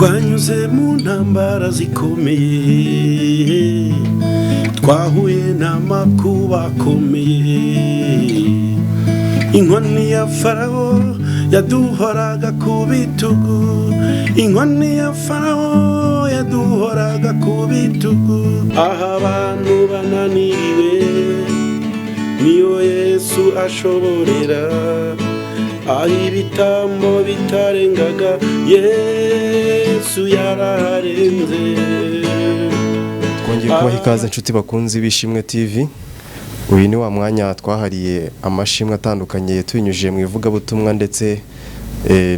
Twanyuze mu ntambara zikomeye, twahuye n'amakuba akomeye. Inkoni ya Farawo yaduhoraga ku bitugu, inkoni ya Farawo yaduhoraga ku bitugu. Aho abantu bananiriwe niyo Yesu ashoborera, aho ibitambo bitarengaga Yesu yaraharenze. Twongeye kubaha ikaze, inshuti bakunzi b'Ishimwe TV. Uyu ni wa mwanya twahariye amashimwe atandukanye tubinyujije mu ivugabutumwa ndetse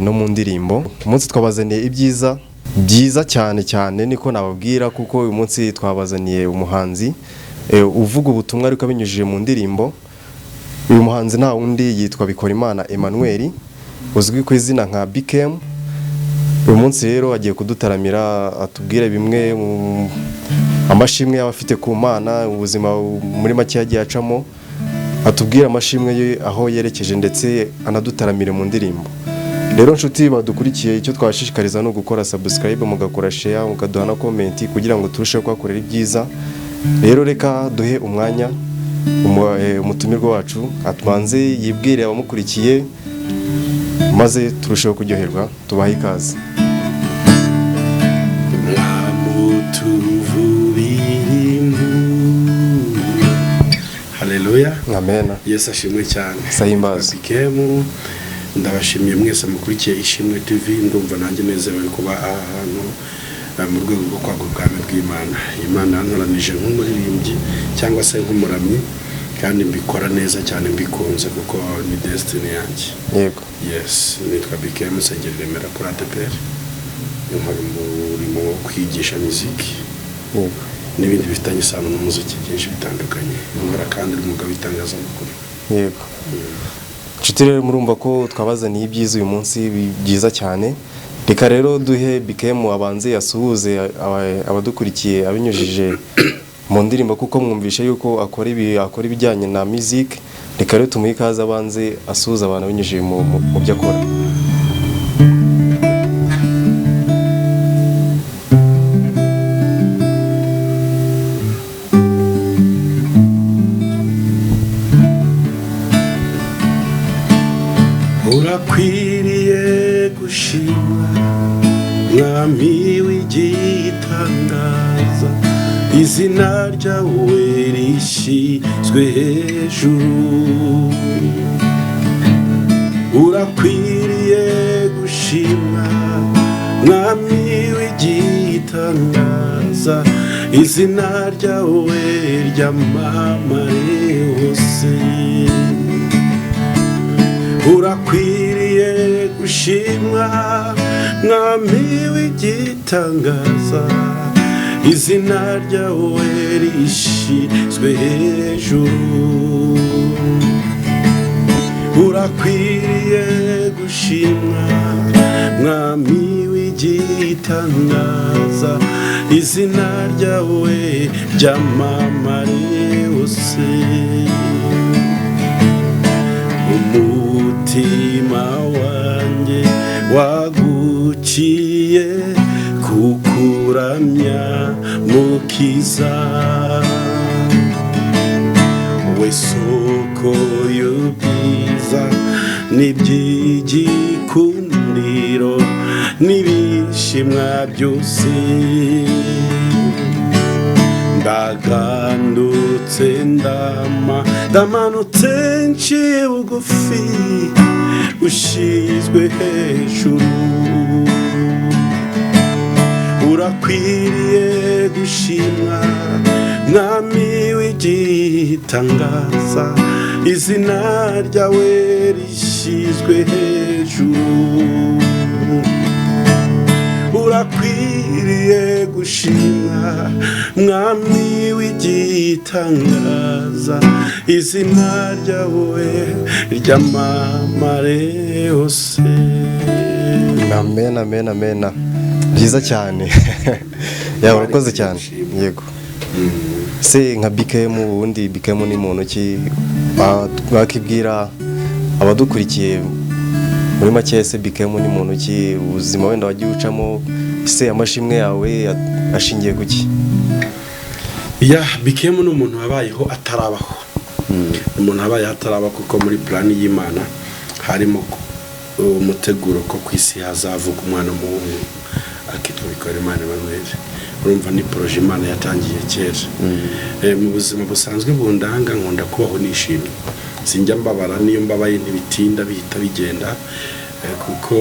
no mu ndirimbo. Umunsi twabazaniye ibyiza byiza cyane cyane, niko nababwira, kuko uyu munsi twabazaniye umuhanzi uvuga ubutumwa ariko abinyujije mu ndirimbo. Uyu muhanzi nta wundi, yitwa Bikorimana Emmanuel, uzwi ku izina nka Bikem. Uyu munsi rero agiye kudutaramira, atubwire bimwe mu amashimwe yaba afite ku Mana, ubuzima muri make yagiye acamo, atubwire amashimwe ye aho yerekeje, ndetse anadutaramire mu ndirimbo. Rero nshuti badukurikiye, icyo twashishikariza ni ugukora subscribe, mugakora share, mukaduha na comment kugira ngo turusheho kuhakorera ibyiza. Rero reka duhe umwanya umutumirwa wacu, atubanze yibwire abamukurikiye, maze turusheho kuryoherwa. Tubahe ikaze. Mwamutuvubira. Haleluya! Amen. Yesu ashimwe cyane. Sahimbaza. Bikemu, ndabashimiye mwese mukurikiye Ishimwe TV. Ndumva nanjye nezerewe kuba aha hantu mu rwego rwo kwagura ubwami bw'Imana. Imana yantoranije nk'umuririmbyi cyangwa se nk'umuramyi, kandi mbikora neza cyane mbikunze kuko ni destiny yanjye. Yes, nitwa Bikemu, nsengera i Remera kuri ADEPR, nkora umurimo wo kwigisha muziki n'ibindi bifitanye isano n'umuziki byinshi bitandukanye. Nkora kandi umwuga w'itangazamakuru. Yego nshuti, rero murumva ko twabazaniye ibyiza uyu munsi, byiza cyane. Reka rero duhe Bikemu abanze yasuhuze abadukurikiye abinyujije mu ndirimbo, kuko mwumvishe yuko akora ibijyanye na music. Reka rero tumuhe ikaze, abanze asuhuze abantu abinyujije mu byo akora. Urakwiriye gushimwa, Mwami w'igitangaza, izina ryawe rishyizwe hejuru. Urakwiriye gushimwa, Mwami w'igitangaza, izina ryawe ryamamare hose. Urakwiriye gushimwa, Mwami w'igitangaza, izina ryawe rishyizwe hejuru. Urakwiriye gushimwa, Mwami w'igitangaza, izina ryawe ryamamare hose. Umutima wanjye waguciye kukuramya, Mukiza, we soko y'ubwiza n'iby'igikundiro n'ibishimwa byose. Ndagandutse, ndamanutse, nciye bugufi, ushyizwe hejuru. Urakwiriye gushimwa, Mwami w'igitangaza, izina ryawe rishyizwe hejuru. Urakwiriye gushimwa, Mwami w'igitangaza, izina ryawe ryamamare hose. Amen, amen, amen. Byiza cyane, yaba urakoze cyane. Yego se, nka BKM, ubundi BKM ni muntu ki? Wakibwira abadukurikiye muri make, se BKM ni muntu ki? Ubuzima wenda wagiye ucamo. Ese amashimwe yawe ashingiye ku ki? Ya, Bikem ni umuntu wabayeho atarabaho. Umuntu wabayeho ataraba, kuko muri plan y'Imana harimo umuteguro ko ku isi hazavuka umwana w'umuhungu akitwa Bikorimana Emmanuel. Urumva ni projet Imana yatangiye kera. Mu buzima busanzwe bundanga, nkunda kubaho nishimye, sinjya mbabara, niyo mbabaye ntibitinda, bihita bigenda, kuko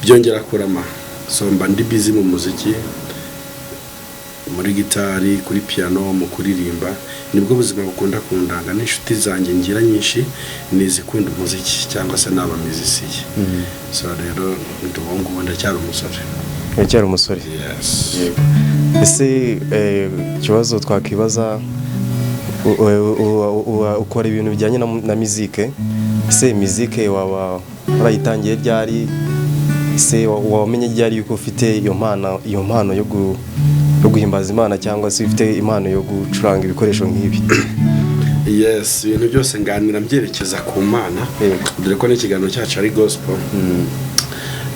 byongera kurama. So mba ndi busy mu muziki, muri gitari, kuri piano, mu kuririmba, nibwo buzima bukunda kundanga. N'inshuti zanjye ngira nyinshi ni izikunda umuziki cyangwa se n'aba musicien. So rero ndi uwo nguwo, ndacyari umusore. Uracyari umusore? Yes. Yego. Ese ikibazo twakibaza, ukora ibintu bijyanye na mizike. Ese mizike waba warayitangiye ryari? Ese wamenye ryari yuko ufite iyo mpano yo guhimbaza Imana, cyangwa se ufite impano yo gucuranga ibikoresho nk'ibi? Yes, ibintu byose nganira mbyerekeza ku Mana, dore ko n'ikiganiro cyacu ari gospel.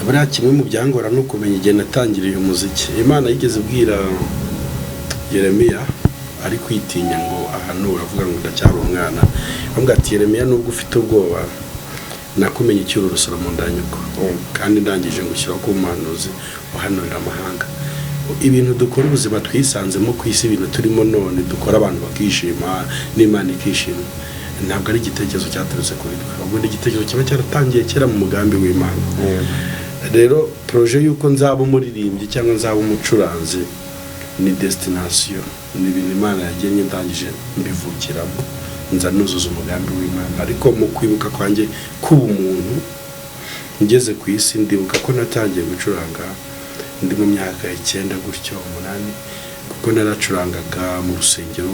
Buriya kimwe mu byangora ni ukumenya igihe natangiriye umuziki. Imana yigeze ibwira Yeremiya ari kwitinya ngo ahanure, avuga ngo ndacyari umwana, avuga ati: "Yeremiya, nubwo ufite ubwoba, nakumenye icyura urusoro mu nda ya nyoko, kandi ndangije ngushyira ku muhanuzi uhanurira amahanga." Ibintu dukora, ubuzima twisanzemo ku isi, ibintu turimo none dukora abantu bakishima n'Imana ikishima, ntabwo ari igitekerezo cyaturutse kuri twe, ahubwo ni igitekerezo kiba cyaratangiye kera mu mugambi w'Imana. Rero projet y'uko nzaba umuririmbyi cyangwa nzaba umucuranzi ni destination, ni ibintu Imana yagennye, ndangije mbivukiramo, nza nuzuza umugambi w'Imana. Ariko mu kwibuka kwanjye k'ubumuntu ngeze ku isi, ndibuka ko natangiye gucuranga ndi mu myaka 9 gutyo, 8, kuko naracurangaga mu rusengero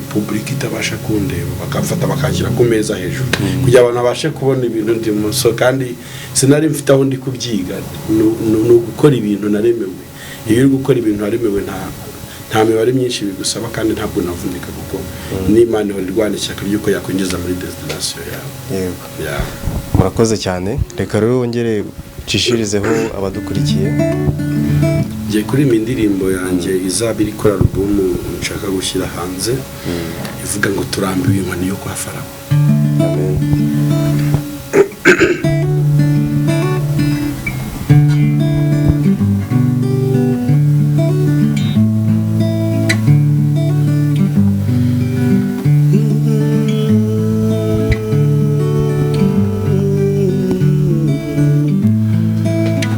public itabasha kundeba, bakamfata bakanshyira ku meza hejuru kugira abantu babashe kubona ibintu ndimo. So kandi sinari mfite aho ndi kubyiga, ni ugukora ibintu naremewe. Iyo uri gukora ibintu waremewe, nta mibare myinshi bigusaba, kandi ntabwo unavunika, kuko n'Imana ihora irwana ishyaka ry'uko yakwinjiza muri destination yawe. Yeah. Murakoze cyane. Reka rero wongere ucishirizeho abadukurikiye. Ngiye kuririmba indirimbo yanjye izaba iri kuri album nshaka gushyira hanze, ivuga ngo "Turambiwe inkoni yo kwa Farawo". Amen.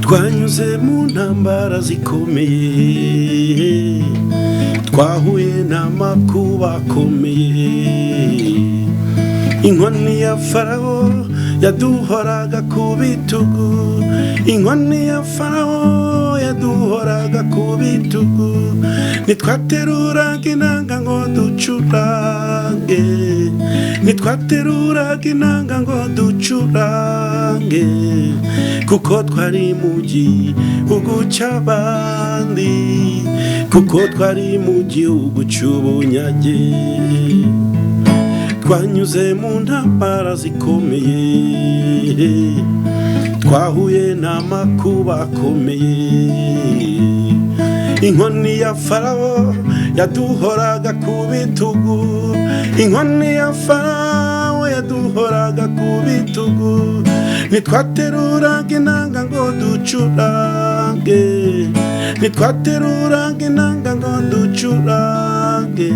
Twanyuze mu ntambara zikomeye, twahuye n'amakuba akomeye. Inkoni ya Farawo yaduhoraga ku bitugu, inkoni ya Farawo yaduhoraga ku bitugu. Ntitwateruraga inanga ngo ducurange, ntitwateruraga inanga ngo ducurange, kuko twari mu gihugu cy'abandi, kuko twari mu gihugu cy'ubunyage. Twanyuze mu ntambara zikomeye, twahuye n'amakuba akomeye. Inkoni ya Farawo yaduhoraga ku bitugu, inkoni ya Farawo yaduhoraga ku bitugu. Ntitwateruraga inanga ngo ducurange, ntitwateruraga inanga ngo ducurange,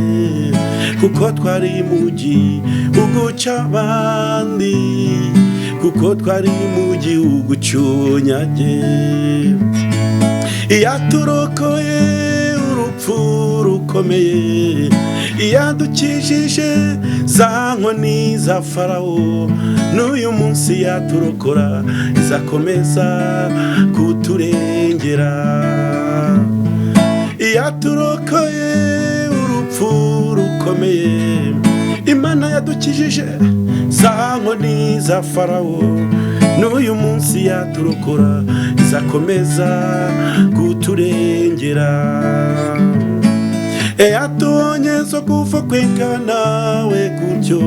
kuko twari mu gihugu cy'abandi, kuko twari mu gihugu cy'ubunyage. Iyaturokoye urupfu rukomeye, iyadukijije za nkoni za Farawo, n'uyu munsi yaturokora, izakomeza kuturengera. Iyaturokoye urupfu rukomeye, Imana yadukijije za nkoni za Farawo, n'uyu munsi yaturokora, izakomeza kuturengera. Eyatubonye zo kuva kweka nawe gutyo.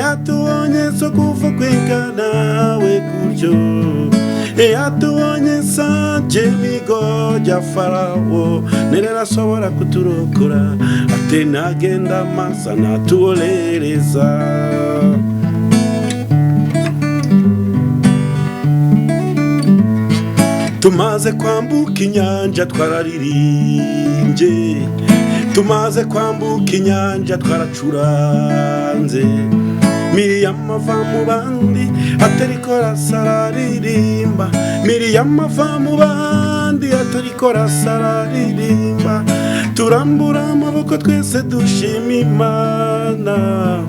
Eyatubonye so kuva kwingana we kuryo, eyatubonye sanje migo ja Farawo, nerera asobora kuturokora, ate nagenda masa natuolereza. Tumaze kwambuka inyanja twararirimbye, tumaze kwambuka inyanja twaracuranze. Miriam ava mu bandi atariko araririmba, Miriam ava mu bandi atariko araririmba. Turambura amaboko twese dushima Imana,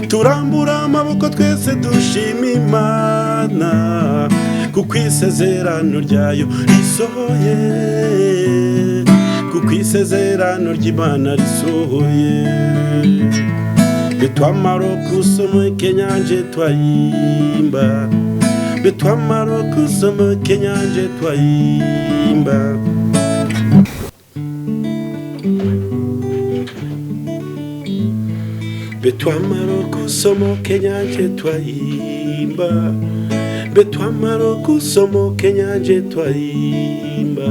turambura amaboko twese dushima Imana, kuko isezerano ryayo risohoye, kuko isezerano ry'Imana risohoye. Betwamara kusoma kenyanje twayimba, betwamara kusoma kenyanje twayimba. Betwamara kusoma kenyanje twayimba, betwamara kusoma kenyanje twayimba.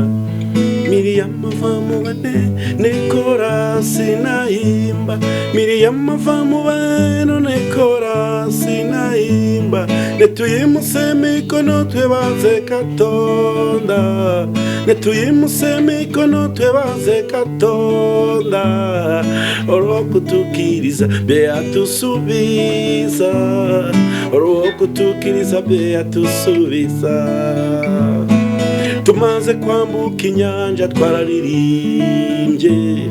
Miriam ava mu bane nekora sinayimba, Miriam ava mu bane nekora sinayimba. Netuyimuse mikono twebaze Katonda, netuyimuse mikono twebaze Katonda. Olwokutukiriza beyatusubiza, olwokutukiriza beyatusubiza. Tumaze kwambuka inyanja twararirimbye,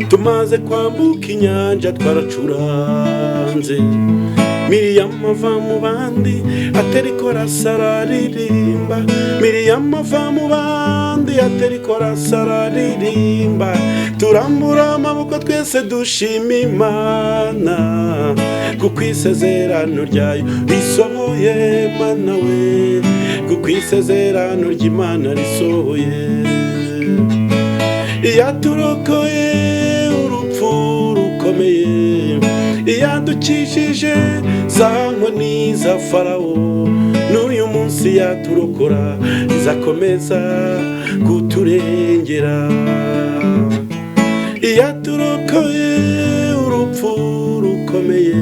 tumaze kwambuka inyanja twaracuranze. Miriam ava mu bandi atariko araririmba, Miriam ava mu bandi atariko araririmba. Turambura amaboko twese dushima Imana, kuko isezerano ryayo risohoye. Mana we, kuko isezerano ry'Imana risohoye. Iyaturokoye urupfu rukomeye, iyadukishije za nkoni za Farawo, n'uyu munsi yaturokora izakomeza kuturengera. Iyaturokoye urupfu rukomeye,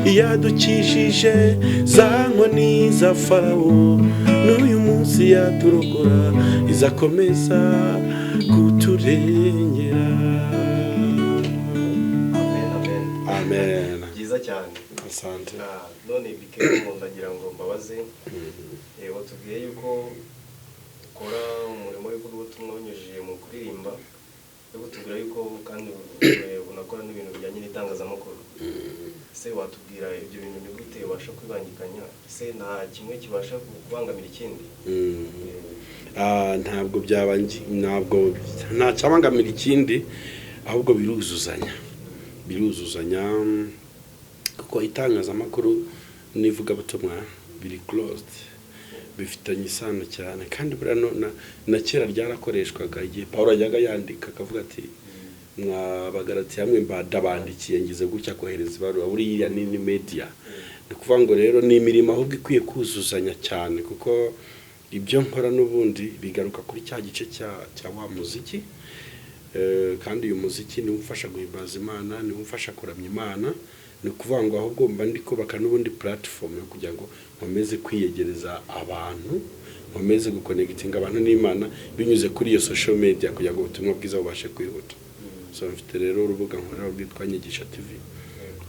iyadukishije za nkoni za Farawo, n'uyu munsi yaturokora izakomeza kuturengera. Amen, amen. Amen. Byiza cyane. Asante. None BK ndagira ngo mbabaze, watubwiye yuko ukora umurimo w'ivugabutumwa binyujije mu kuririmba, yo kutubwira yuko kandi unakora n'ibintu bijyanye n'itangazamakuru. Ese watubwira ibyo bintu ni gute ubasha kwibangikanya? Ese nta kimwe kibasha kubangamira ikindi? Ntabwo byaba, ntabwo nta cyabangamira ikindi, ahubwo biruzuzanya, biruzuzanya, kuko itangazamakuru n'ivugabutumwa biri closed, bifitanye isano cyane. Kandi buriya na kera ryarakoreshwaga, igihe Paul yajyaga yandika akavuga ati mwabagaratiye hamwe ndabandikiye ngize gutya kohereza ibaruwa, buriya ni media. Ni ukuvuga ngo rero ni imirimo ahubwo ikwiye kuzuzanya cyane, kuko ibyo nkora n'ubundi bigaruka kuri cya gice cya wa muziki. Kandi uyu muziki niwo umfasha guhimbaza Imana, niwo umfasha kuramya Imana. Ni ukuvuga ngo ahubwo mba ndi kubaka n'ubundi platform yo kugira ngo nkomeze kwiyegereza abantu, nkomeze gukonegitinga abantu n'Imana binyuze kuri iyo social media, kugira ngo ubutumwa bwiza bubashe kwihuta. So mfite rero urubuga nkorera rwitwa Nyigisha TV,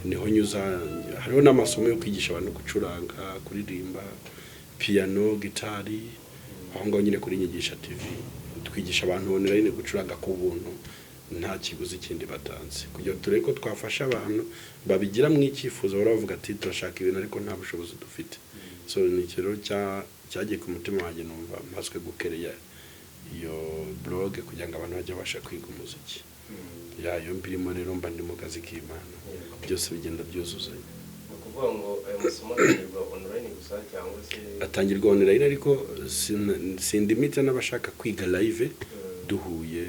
niho nyuza, hariho n'amasomo yo kwigisha abantu gucuranga, kuririmba, piano, gitari, aho ngaho nyine kuri Nyigisha TV twigisha abantu online gucuranga ku buntu, nta kiguzi kindi batanze, kugira turebe ko twafasha abantu babigira mu icyifuzo, baravuga ati turashaka ibintu ariko nta bushobozi dufite. So ni ikiro cyagiye ku mutima wanjye, numva mpaswe gukereya iyo blog kugira ngo abantu bajye babasha kwiga umuziki. Yayo mbirimo rero mba ndi mu kazi k'Imana, byose bigenda byuzuzanya. Ni ukuvuga ngo ayo masomo atangirwa online gusa cyangwa se? Atangirwa online, ariko sindimite n'abashaka kwiga live duhuye.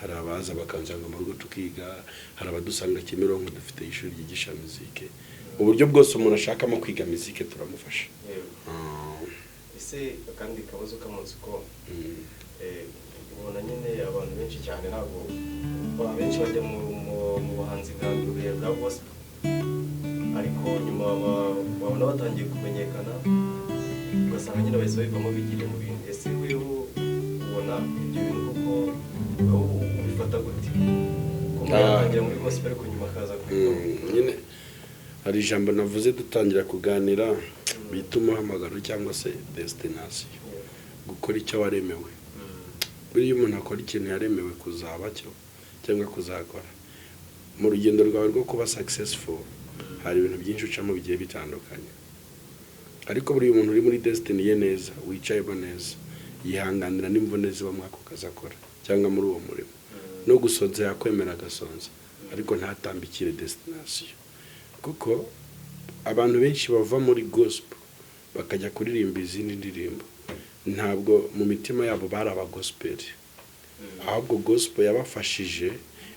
Hari abaza bakansanga mu rugo tukiga, hari abadusanga Kimironko dufite ishuri ryigisha muzike. Uburyo bwose umuntu ashakamo kwiga muzike turamufasha. Ese akandi kabazo k'amatsiko, ubona nyine abantu benshi cyane, ntabwo benshi bajya mu buhanzi bwa gospel, ariko nyuma babona batangiye kumenyekana, ugasanga nyine bahise babivamo bigiriye mu bindi. Ese weho ubona ibyo bintu koko ubifata gute, ko umuntu yatangira muri gospel ariko nyuma akaza kubivamo? Nyine hari ijambo navuze dutangira kuganira bita umuhamagaro cyangwa se destination, gukora icyo waremewe. Buriya umuntu akora ikintu yaremewe kuzaba cyo cyangwa kuzakora. Mu rugendo rwawe rwo kuba successful hari ibintu byinshi ucamo bigiye bitandukanye, ariko buriya umuntu uri muri destiny ye neza, wicayemo neza, yihanganira n'imvune ziba muri ako kazi akora cyangwa muri uwo murimo. No gusonza yakwemera agasonza, ariko ntatambikire destination, kuko abantu benshi bava muri gospel bakajya kuririmba izindi ndirimbo, ntabwo mu mitima yabo bari abagospel, ahubwo gospel yabafashije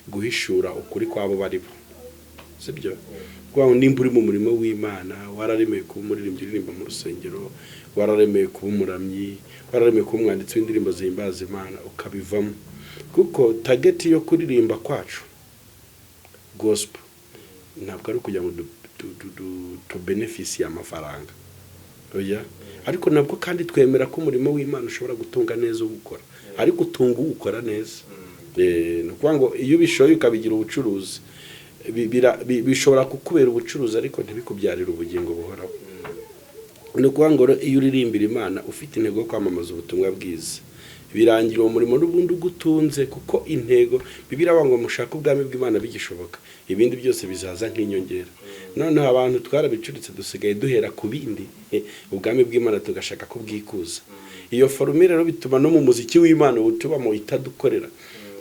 guhishura ukuri kwabo bari bo, sibyo? Kuko nimba uri mu murimo w'Imana, wararemeye kuba umuririmbyi uririmba mu rusengero, wararemeye kuba umuramyi, wararemeye kuba umwanditsi w'indirimbo zihimbaza Imana, ukabivamo, kuko target yo kuririmba kwacu gospel ntabwo ari ukugira ngo tubenefisiye amafaranga, oya. Ariko nabwo kandi twemera ko umurimo w'Imana ushobora gutunga neza uwukora, ariko utunga uwukora neza. Ni ukuvuga ngo iyo ubishoye ukabigira ubucuruzi, bishobora kukubera ubucuruzi ariko ntibikubyarire ubugingo buhoraho. Ni ukuvuga ngo rero iyo uririmbira Imana ufite intego yo kwamamaza ubutumwa bwiza, birangira uwo murimo n'ubundi ugutunze, kuko intego, Bibiliya iravuga ngo mushake ubwami bw'Imana bigishoboka, ibindi byose bizaza nk'inyongera. Noneho abantu twarabicuritse, dusigaye duhera ku bindi, ubwami bw'Imana tugashaka kubwikuza. Iyo formule rero bituma no mu muziki w'Imana ubu tubamo itadukorera.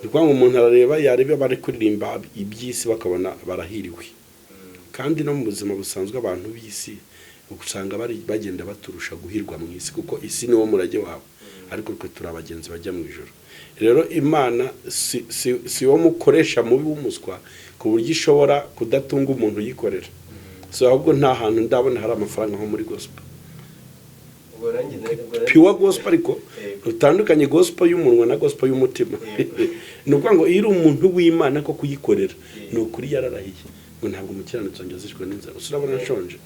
Ni ukuvuga ngo umuntu arareba, yareba bari kuririmba iby'isi bakabona barahiriwe, kandi no mu buzima busanzwe abantu b'isi usanga bari bagenda baturusha guhirwa mu isi, kuko isi niwo murage wabo, ariko twe turi abagenzi bajya mu ijoro. Rero Imana si wo mukoresha mubi w'umuswa ku buryo ishobora kudatunga umuntu uyikorera. So ahubwo nta hantu ndabona hari amafaranga nko muri gospel. Ubwo nanjye ubwo nanjye- Pure gospel ariko, utandukanye gospel y'umunwa na gospel y'umutima. Ni ukuvuga ngo iyo uri umuntu w'Imana ko kuyikorera, ni ukuri yararahiye ngo ntabwo umukiranutsi wanjye azicwa n'inzara. Gusa urabona nshonje,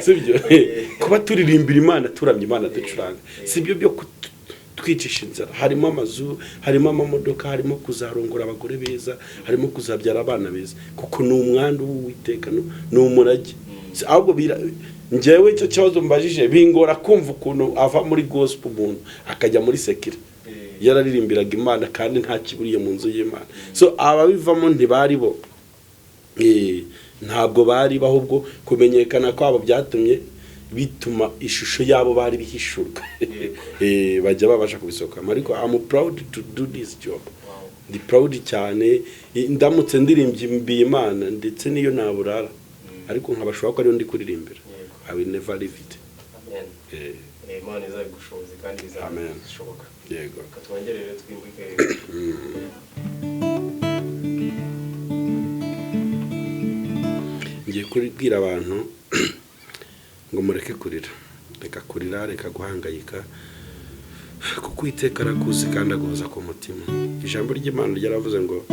sibyo? Kuba turirimbira Imana, turamya Imana, ducuranga, sibyo byo kutwicisha inzara. Harimo amazu, harimo amamodoka, harimo kuzarongora abagore beza, harimo kuzabyara abana beza, kuko ni umwandu w'Uwiteka, ni umurage. Ahubwo njyewe icyo kibazo mbajije bingora kumva ukuntu ava muri gospel umuntu akajya muri secular, yararirimbiraga Imana kandi nta kiburiye mu nzu y'Imana. So ababivamo ntibari bo. Ntabwo bari, ahubwo kumenyekana kwabo byatumye bituma ishusho yabo bari bihishurwa. Bajya babasha kubisohokamo. Ariko I'm proud to do this job, ndi proud cyane. Ndamutse ndirimbiye Imana, ndetse n'iyo naburara, ariko nkabashobora ko ariyo ndi kuririmbira, I will never leave it. Amen. Imana izabigushoboze kandi Amen. bizashoboka. Yego. Reka twongere rero twimbike. Ngiye kubwira abantu ngo mureke kurira, reka kurira, reka guhangayika, kuko Uwiteka arakuzi kandi aguhoza ku mutima. Ijambo ry'Imana ryaravuze ngo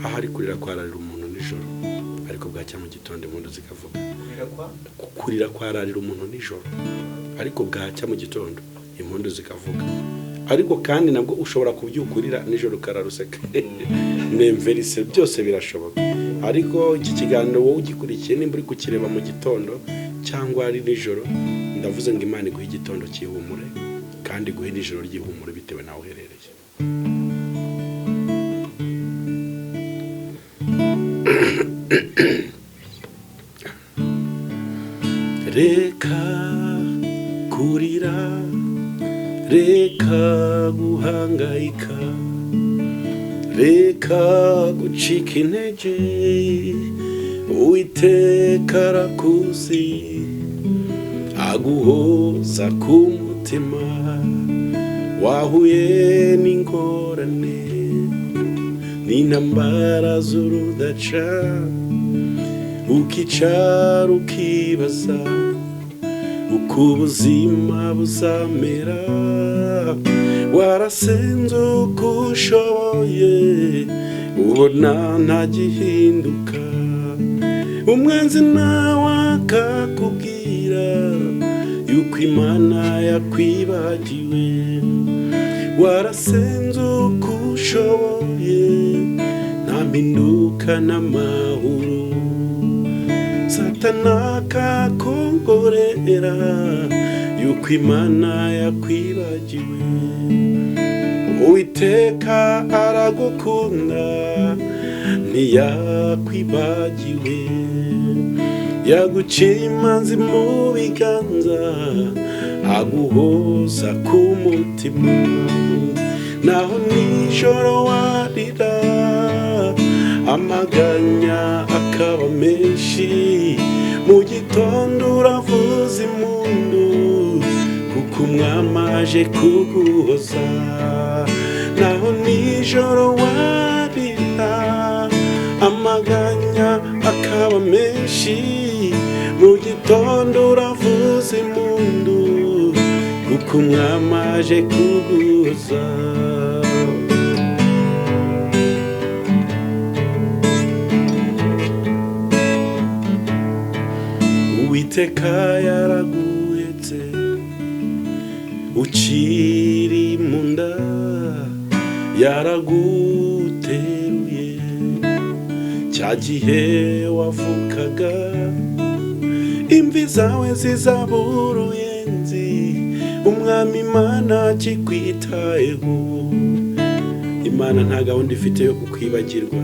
ahari kurira kwararira umuntu nijoro, ariko bwacya mu gitondo impundu zikavuga. Kurira kwa Kurira kwararira umuntu nijoro, ariko bwacya mu gitondo impundu zikavuga. Ariko kandi nabwo ushobora kubyuka urira, nijoro ukararuseka nemverise, byose birashoboka. Ariko iki kiganiro wowe ugikurikiye, nimba uri kukireba mu gitondo cyangwa ari nijoro, ndavuze ngo Imana iguhe igitondo cy'ihumure kandi iguhe nijoro ry'ihumure bitewe n'aho uherereye. Reka kurira, reka guhangayika, reka gucika intege, Uwiteka arakuzi, aguhoza ku mutima. Wahuye n'ingorane n'intambara z'urudaca. Ukicara ukibaza uko ubuzima buzamera, warasenze uko ushoboye ubona ntagihinduka. Umwanzi nawe akakubwira yuko Imana yakwibagiwe, warasenze uko ushoboye nta mpinduka n'amahoro. Satana akakongorera yuko Imana yakwibagiwe. Uwiteka aragukunda ntiyakwibagiwe, yaguciye imanzi mu biganza aguhoza ku mutima. Naho nijoro warira amaganya akaba menshi, mu gitondo uravuza impundu kuko umwami aje kuguhoza. Naho nijoro warira amaganya akaba menshi, mu gitondo uravuza impundu kuko umwami aje kuguhoza. Uwiteka yaraguhetse ukiri mu nda, yaraguteruye cya gihe wavukaga, imvi zawe zizaba uruyenzi, umwami Imana akikwitayeho. Imana nta gahunda ifite yo kukwibagirwa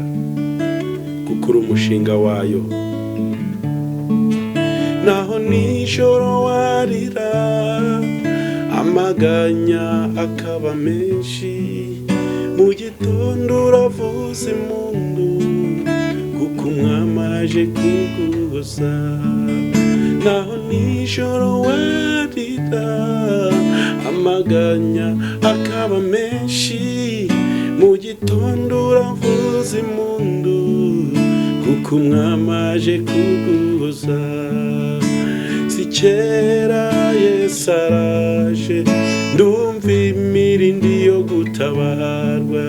kuko uri umushinga wayo. Naho nijoro warira amaganya akaba menshi, mu gitondo uravuza impundu kuko umwami aje kuguhoza. Naho nijoro warira amaganya akaba menshi, mu gitondo uravuza impundu kuko umwami aje kuguhoza. Si kera Yesu araje, ndumva imirindi yo gutabarwa.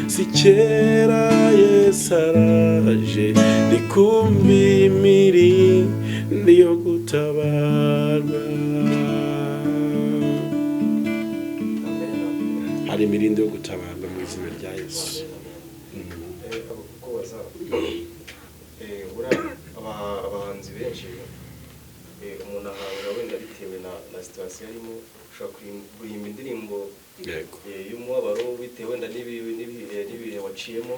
Si kera Yesu araje, ndikumva imirindi yo gutabarwa. Hari imirindi yo gutabarwa mu izina rya Yesu. Abahanzi benshi umuntu ahanga wenda bitewe na situation arimo, ushobora guhimba indirimbo y'umubabaro bitewe wenda n'ibihe waciyemo,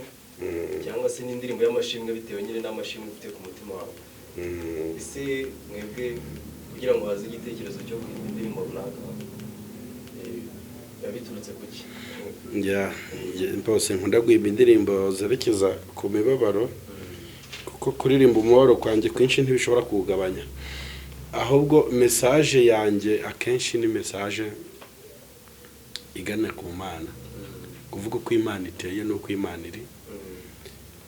cyangwa se n'indirimbo y'amashimwe bitewe nyine n'amashimwe ufite ku mutima wawe. Ese mwebwe kugira ngo haze igitekerezo cyo guhimba indirimbo runaka biba biturutse ku ki? Bose nkunda guhimba indirimbo zerekeza ku mibabaro, kuko kuririmba umubabaro kwanjye kwinshi ntibishobora kuwugabanya, ahubwo message yanjye akenshi ni message igana ku Mana, kuvuga uko Imana iteye n'uko Imana iri.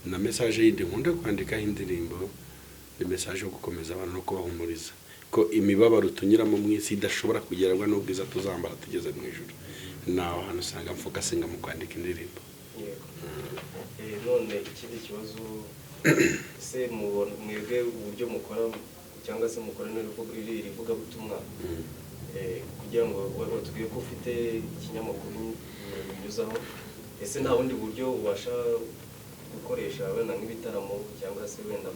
Na message yindi nkunda kwandikaho indirimbo ni message yo gukomeza abantu no kubahumuriza ko imibabaro tunyuramo mu isi idashobora kugereranywa n'ubwiza tuzambara tugeze mu ijuru. Naho hantu usanga mfokasinga mu kwandika indirimbo. None ikindi kibazo, ese mwebwe uburyo mukora cyangwa se mukora iri vugabutumwa, kugira ngo watubwiye ko ufite ikinyamakuru binyuzaho, ese nta bundi buryo ubasha gukoresha wenda nk'ibitaramo cyangwa se wenda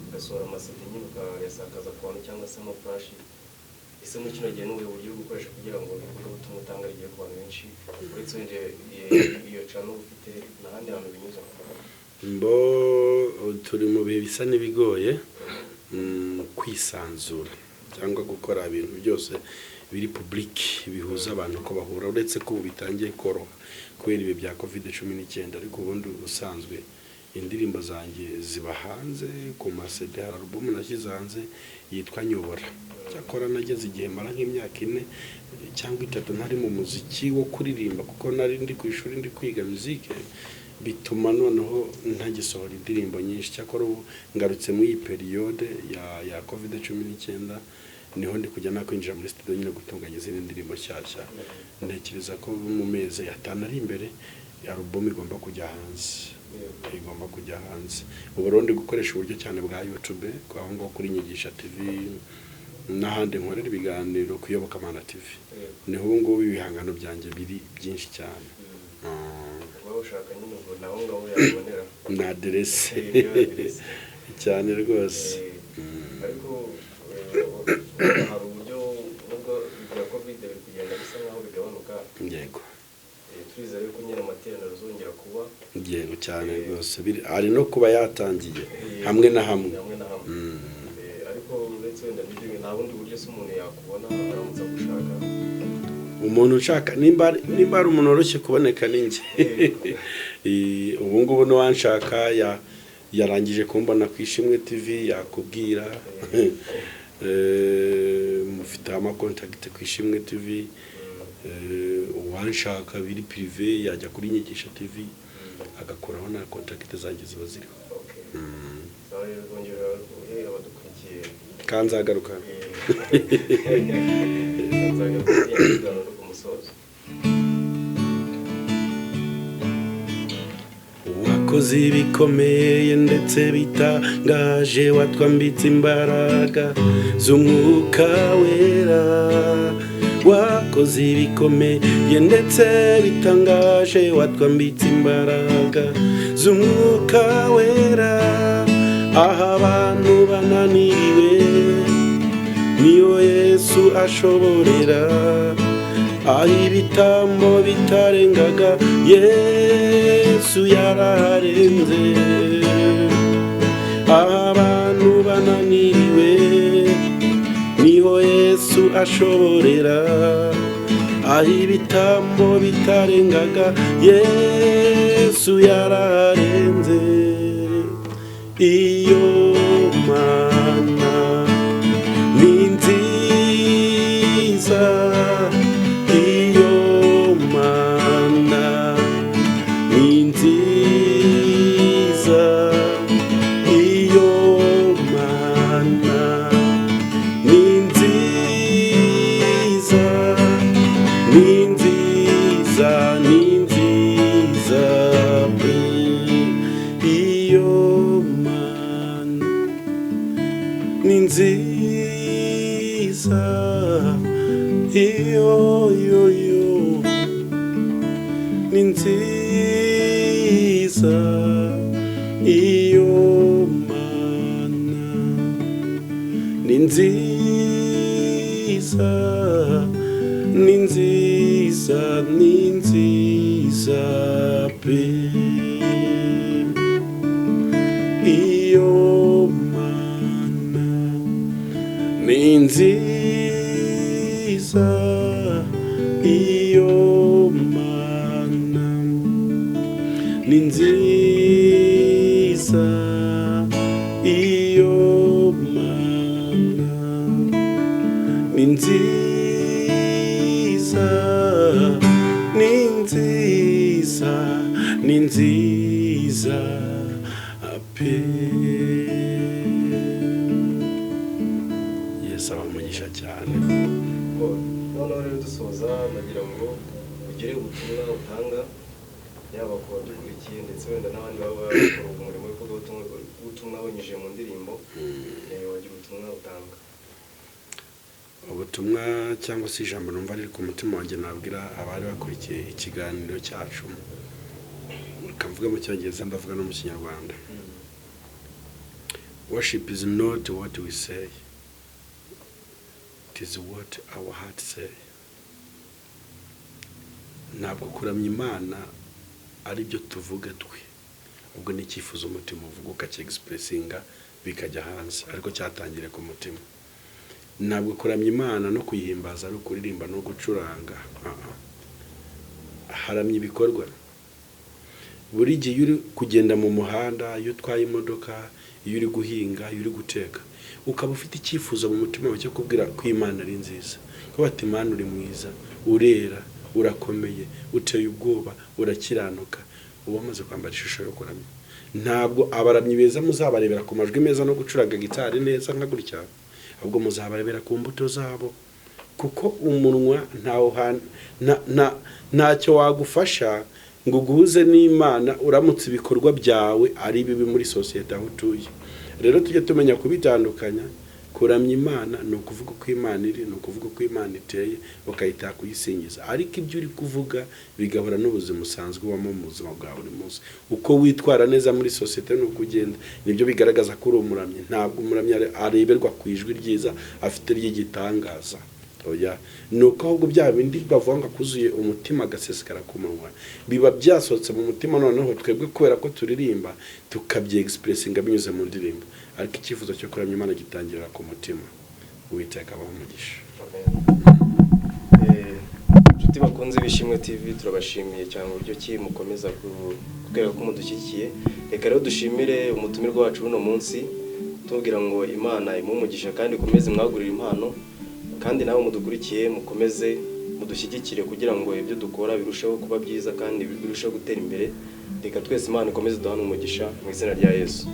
ugasohora amaseti nyine ukayasakaza ku bantu cyangwa se amafurashi? Ese muri kino gihe n'ubuhe buryo bwo gukoresha kugira ngo ivugabutumwa utanga rigere ku bantu benshi, uretse wenda iyo cano ufite n'ahandi hantu binyuza? Mbo turi mu bihe bisa n'ibigoye kwisanzura cyangwa gukora ibintu byose biri public bihuza abantu ko bahura, uretse ko ubu bitangiye koroha kubera ibi bya COVID-19, ariko ubundi ubusanzwe indirimbo zanjye ziba hanze ku ma CD. Hari album nashyize hanze yitwa Nyobora. Cyakora nageze igihe mara nk'imyaka 4 cyangwa 3 ntari mu muziki wo kuririmba, kuko nari ndi ku ishuri ndi kwiga muzike. Bituma noneho ntagisohora indirimbo nyinshi. Cyakora ubu ngarutse muri iyi période ya COVID-19, niho ndi kujya nakwinjira muri studio nyine gutunganya izindi ndirimbo nshyashya. Ntekereza ko mu mezi 5 ari imbere album igomba kujya hanze, igomba kujya hanze. Ubu rero ndi gukoresha uburyo cyane bwa YouTube, aho ngaho kuri Nyigisha TV n'ahandi nkorera ibiganiro ku Iyobokamana TV, niho ubu ngubu ibihangano byanjye biri byinshi cyane. Waba ushaka nyine ubwo naho ngaho yabonera. Na aderese. Niyo aderese. Cyane rwose. Ariko hari uburyo, nubwo ibya COVID biri kugenda bisa nkaho bigabanuka, turizera yuko nyine amateraniro azongera kuba. Yego, cyane rwose. Ari no kuba yatangiye hamwe na hamwe. Hamwe na hamwe. Ariko uretse wenda n'ibyo, nta bundi buryo se umuntu yakubona aramutse agushaka? Umuntu ushaka, nimba ari umuntu woroshye kuboneka ni njye. Ubu ngubu n'uwanshaka yarangije kumbona ku Ishimwe TV yakubwira. Mufite amacontacts ku Ishimwe TV. Uwanshaka biri privé yajya kuri Nyigisha TV agakoraho, na contact zanjye ziba ziriho. Okay. Sawa rero, rwongera uhe abadukurikiye. Kanzagaruka. Nzagaruka ikiganiro no ku musozo. Wakoze ibikomeye ndetse bitangaje, watwambitse imbaraga z'Umwuka Wera. Wakoze ibikomeye ndetse bitangaje, watwambitse imbaraga z'Umwuka Wera. Aho abantu bananiriwe niyo Yesu ashoborera, aho ibitambo bitarengaga Yesu yaraharenze. Aho abantu bananiriwe niho Yesu ashoborera, aho ibitambo bitarengaga Yesu yaraharenze. Iyo Mana ni nziza, iyo Mana ni nziza, iyo Mana ni nziza, ni nziza, ni nziza pe. Iyo Mana ni nziza, iyo yo yo ni nziza, iyo Mana ni nziza, ni nziza, ni nziza pe. Iyo Mana ni nziza, iyo Mana ni nziza, iyo Mana ni nziza, ni nziza, ni nziza pe. Yesu abahe umugisha cyane. Noneho rero dusoza, nagira ngo ugire ubutumwa utanga, yaba ku badukurikiye ndetse wenda n'abandi baba bakora umurimo w'ivugabutumwa binyujije mu ndirimbo. Wagira ubutumwa utanga. Ubutumwa cyangwa se ijambo numva riri ku mutima wanjye nabwira abari bakurikiye ikiganiro cyacu, reka mvuge mu Cyongereza, ndavuga no mu Kinyarwanda: worship is not what we say, it is what our heart say. Ntabwo kuramya Imana ari byo tuvuga twe, ubwo ni icyifuzo umutima uvuga ukacyexpressinga bikajya hanze, ariko cyatangiriye ku mutima. Ntabwo kuramya Imana no kuyihimbaza ari ukuririmba no gucuranga. Ah, ah. Haramya ibikorwa. Buri gihe iyo uri kugenda mu muhanda, iyo utwaye imodoka, iyo uri guhinga, iyo uri guteka, ukaba ufite icyifuzo mu mutima wawe cyo kubwira ko Imana ari nziza, ko bati: "Imana, uri mwiza, urera, urakomeye, uteye ubwoba, urakiranuka." Uba wamaze kwambara ishusho yo kuramya. Ntabwo abaramyi beza muzabarebera ku majwi meza no gucuranga gitari neza nka gutya, ahubwo muzabarebera ku mbuto zabo, kuko umunwa ntacyo wagufasha ngo uguhuze n'Imana uramutse ibikorwa byawe ari bibi muri sosiyete aho utuye. Rero tujye tumenya kubitandukanya. Kuramya Imana ni ukuvuga uko Imana iri, ni ukuvuga uko Imana iteye, ukayita kuyisingiza, ariko ibyo uri kuvuga bigahura n'ubuzima usanzwe ubamo mu buzima bwa buri munsi. Uko witwara neza muri sosiyete n'uko ugenda, nibyo bigaragaza ko uri umuramyi. Ntabwo umuramyi areberwa ku ijwi ryiza afite ry'igitangaza, oya. Ni uko ahubwo bya bindi bavuga ngo akuzuye umutima agasesekara ku munwa, biba byasohotse mu mutima. Noneho twebwe kubera ko turirimba, tukabyegisipurisinga binyuze mu ndirimbo, ariko icyifuzo cyo kuramya Imana gitangirira ku mutima. Uwiteka abahe umugisha. Inshuti bakunze b'Ishimwe TV, turabashimiye cyane uburyo ki mukomeza kutwereka ko mudushyigikiye. Reka rero dushimire umutumirwa wacu uno munsi, tubwira ngo Imana imuhe umugisha kandi ikomeze imwagurire impano, kandi nawe mudukurikiye mukomeze mudushyigikire kugira ngo ibyo dukora birusheho kuba byiza kandi birusheho gutera imbere. Reka twese Imana ikomeze duhane umugisha mu izina rya Yesu.